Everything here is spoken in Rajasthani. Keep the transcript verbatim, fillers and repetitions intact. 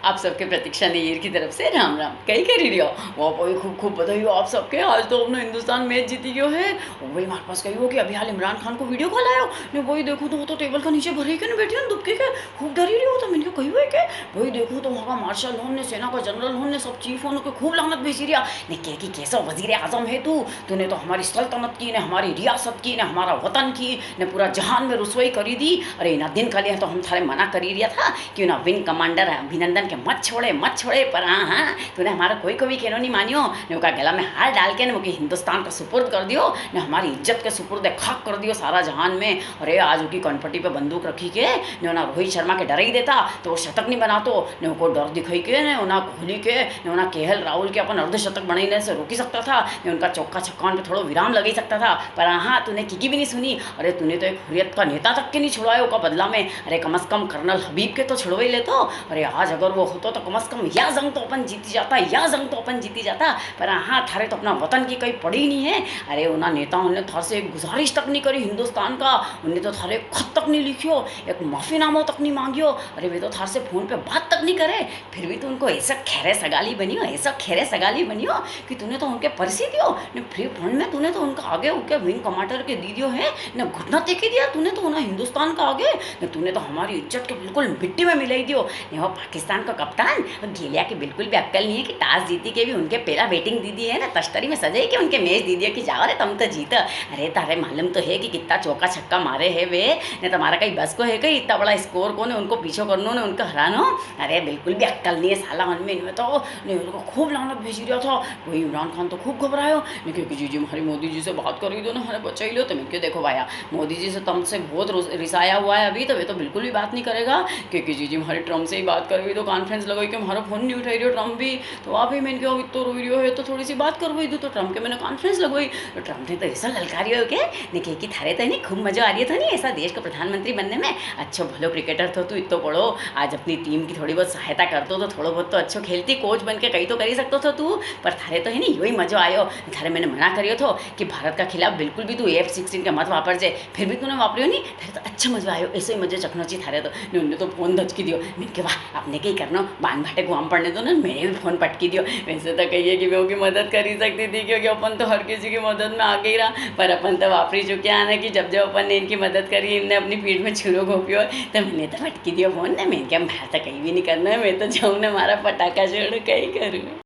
आप सबके प्रतीक्षा नैयर की तरफ से राम राम। कई करी रियो? वाह भाई, खूब खूब बधाई हो आप सबके। आज तो अपनो हिंदुस्तान मैच जीती गयो है। ओ भाई, मारे पास कही हो कि अभी हाल इमरान खान को वीडियो कॉल आयो। ने भाई देखूं तो वो तो टेबल का नीचे भरे के ने बैठे हैं, दुबके के। खूब डरी रियो तो मैंने कही हुई के भाई देखूं तो वहाँ का मार्शल होन ने, सेना का जनरल होन ने, सब चीफ होन के खूब लानत भेजी रिया। ने कह कि कैसा वजीर आजम है तू, तूने तो हमारी सल्तनत की, ने हमारी रियासत की, ने हमारा वतन की, ने पूरा जहान में रुसवाई करी दी। अरे इना दिन का लिए तो हम थारे मना करी रिया था कि उना विंग कमांडर अभिनंदन के मत छोड़े, मत छोड़े, पर हाँ, हाँ, तूने हमारा कोई को भी कहनो नहीं मानियो, ने उका गला में हार डाल के ने उके हिंदुस्तान का सुपुर्द कर दियो, ने हमारी इज्जत के सुपुर्द खाक कर दियो सारा जहान में। अरे आज उकी कनपटी पे बंदूक रखी के, ने उना रोहित शर्मा के डराई देता, तो वो शतक नहीं बनातो, ने उको डर दिखाई के, ने उना कोहली के, ने उना केएल राहुल के अपन अर्धशतक बनाने से रोकी सकता था, ने उनका चौका छक्का पे थोड़ो विराम लगाई सकता था, पर हाँ, तूने किकी भी नहीं सुनी। अरे तूने तो एक हुर्रियत का नेता तक के नहीं छुड़वायो उका बदला में। अरे कम से कम कर्नल हबीब के तो छुड़वाई लेतो। अरे आज अगर वो होतो तो कम से कम या जंग तो अपन जीती जाता, या जंग तो अपन जीती जाता। पर हाँ, थारे तो अपना वतन की कई पड़ी नहीं है। अरे उना नेता होन ने थार से एक गुजारिश तक नहीं करी हिंदुस्तान का, उनने तो थारे एक खत तक नहीं लिखियो, एक माफीनामो तक नहीं मांगियो। अरे वे तो थार से फोन पे बात तक नहीं करे, फिर भी तू उनको ऐसा खेरे सगाली बनियो, ऐसा खेरे सगाली बनियो कि तूने तो उनके परसी दियो, ने फ्री फंड में तूने तो उनका आगे उनके विंग कमांडर के दी दियो है, ने घुटना टेकी दिया तूने तो उना हिंदुस्तान का आगे, ने तूने तो हमारी इज्जत के बिल्कुल मिट्टी में मिलाई दियो। ने वो पाकिस्तान का कप्तान, वो गेलिया के बिल्कुल भी अक्कल नहीं है कि टॉस जीती के भी उनके पहला बैटिंग दी दी है ना, तश्तरी में सजाई के उनके मैच दी दिया कि जाओ रे, तुम तो जीतो। अरे तारे मालूम तो है कि कितना चौका छक्का मारे है वे, ने तुम्हारा कई बस को है कई इतना बड़ा स्कोर को ने उनको पीछो करनो ने उनको हरानो। अरे बिल्कुल भी अक्कल नहीं है साला उनमें, इनमें तो। ने उनको खूब लानत भेजी रिया था। वही इमरान खान तो खूब घबरायो, ने क्योंकि जी जी हमारी मोदी जी से बात करवी दो ना, हमारे बचाई लो। तो मैं कह देखो भाया, मोदी जी से तुमसे बहुत रोस-, रिसाया हुआ है अभी, तो वे तो बिल्कुल भी बात नहीं करेगा। क्योंकि जी जी हमारी ट्रम्प से ही बात करवी दो, कॉन्फ्रेंस लगाई के हमारा फोन नहीं उठाई रियो ट्रम्प भी। तो आप ही मैंने कहा इतो रोई रियो है तो थोड़ी सी बात करवाई दो। तो ट्रम्प के मैंने कॉन्फ्रेंस लगवाई, तो ट्रम्प ने तो ऐसा ललकारियो के, ने कहे कि थारे तो है नी खूब मजो आ रियो थो नी, ऐसा देश का प्रधानमंत्री बनने में। अच्छो भलो क्रिकेटर थो तू, इतो बड़ो, आज अपनी टीम की थोड़ी बहुत सहायता करतो तो थोड़ो बहुत तो अच्छो खेलती, कोच बन के कई तो करी सकतो थो तू, पर थारे तो है नी यो ही मजो आयो। थारे मैंने मना करियो थो कि भारत का खिलाफ बिल्कुल भी तू एफ सिक्सटीन के मत वापरजे, फिर भी तूने वापरियो नी, थारे तो अच्छा मजो आयो, ऐसो ही मजो चखनो चाहिए थारे तो। ने उनने तो फोन धचकी दियो। मैंने कहा, "वाह, आपने कई करनो, बान भाटे गुआम पड़ने दो ना।" मैंने भी फोन पटकी दियो। वैसे तो कहिए कि मैं उनकी मदद कर ही सकती थी, क्योंकि अपन तो हर किसी की मदद में आगे ही रहा, पर अपन तो वापरी चुके हैं ना कि जब जब अपन ने इनकी मदद करी, इनने अपनी पीठ में छुरो घोपियो, तो मैंने तो पटकी दियो फोन ने। मैंने कहा, "मैं तो कई भी नहीं करनो है, मैं तो जाऊँ ने मारा पटाखा छोड़, कई करूँ।"